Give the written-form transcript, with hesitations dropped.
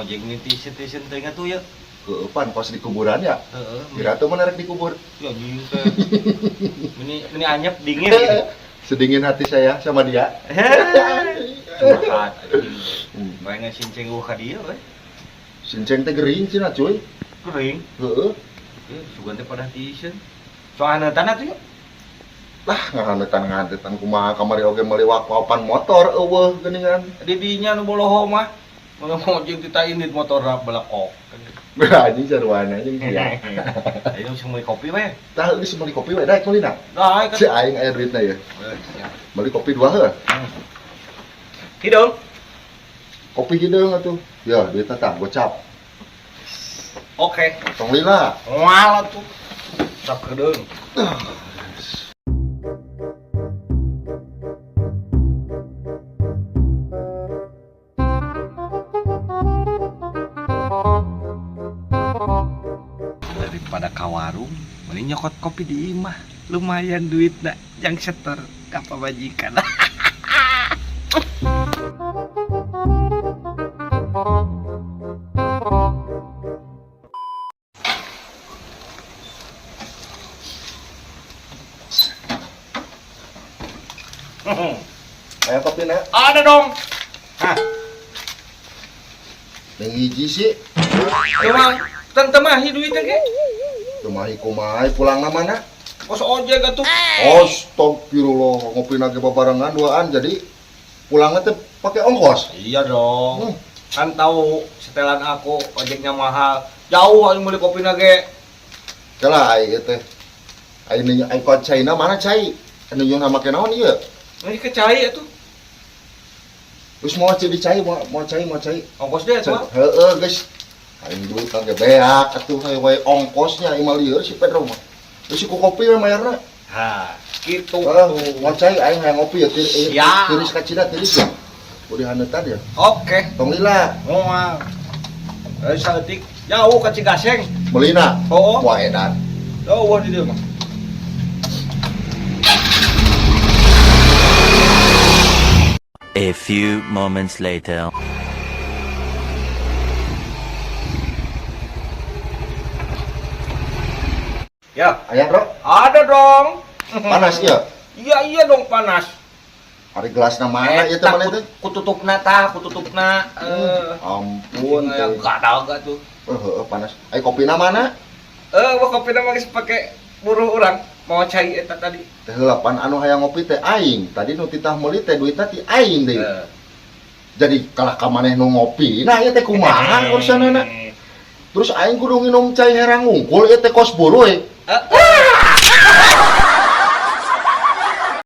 Ngojek niti-titisan teh atuh ya. Heueuh pan kos di kuburan ya. Heeh. Kira tuh menarik dikubur. Ya anjing teh. Meni meni anyep dingin gitu. Sedingin hati saya sama dia. Curhat anjing. Mainnya sinceng eueuh ka dieu we. Sinceng teh gering cenah cuy. Kering. Heeh. Ya, sugan teh pada tiiseun. Soalna tanah tuh ya. Lah ngahaneutan-ngahaneutan kumaha kamari oge meuli wakopan motor eueuh geuningan. Di dinya nu boloho mah. Mun ngojek ti indit motor belekok. Anjing sarwana anjing sia. Ayo langsung beli kopi we. Tah geus meuli kopi we daek meulina. Daek Si aing aya duitna ya. Meuli kopi dua heuh. Hideung. Kopi hideung atuh. Ya duitna tah gocap. Oke. Tong lila. Moal atuh. Sok hideung. Daripada ka warung, mending nyokot kopi di imah. Lumayan duitna jang setor ka pamajikan. Aya kopi na. Ada dong. Hah, Yang hiji sih. cuma teu mahi duitnya ge. Kumaha kumaha pulangna mana? Kos ojek atuh. Astagfirullah, ngopi nage babarengan duaan jadi pulangnya teh pakai ongkos. Iya dong. Kan tahu setelan aku ojeknya mahal. Jauh aing beli kopi nage. Kalah ai ieu teh. Ai nanya ai kod caina mana cai? Anu nyuhun make naon ieu? Ini ke cai atuh. Terus mau cai cai mau cai mau cai. Ongkos deh atuh. Heeh, guys. Aing duit kage beak atuh hayu wae ongkosnya aing mah lieur si Pedro mah. Terus ku kopi we mayarna. Hah, gitu Heeh, mau cai aing hayang ngopi ya tiris ka Cina tiris ya. Udah haneutan ya. Oke. Tong lila. Moal. Eh saeutik jauh ka Cigaseng. Melina. Oh. Wah edan. Jauh di dieu mah. A few moments later. Ya, Aya, Bro. ada dong. Panas ya? Iya iya dong panas. Hari gelasna mana ieu teh mana teh? Kututupna tah, kututupna. Ampun Yang teh. gak tuh. Heeh, panas. Ai kopina mana? Wah kopina mah geus pake buruh urang. Mau cai eta tadi. Teh heula pan anu hayang ngopi teh aing. Tadi nu titah meuli teh duitna ti aing deui. Jadi kalah ka maneh nu ngopi. Nah, ieu teh kumaha urusanana? Terus aing kudu nginum cai herang ngungkul ieu teh kos buruh.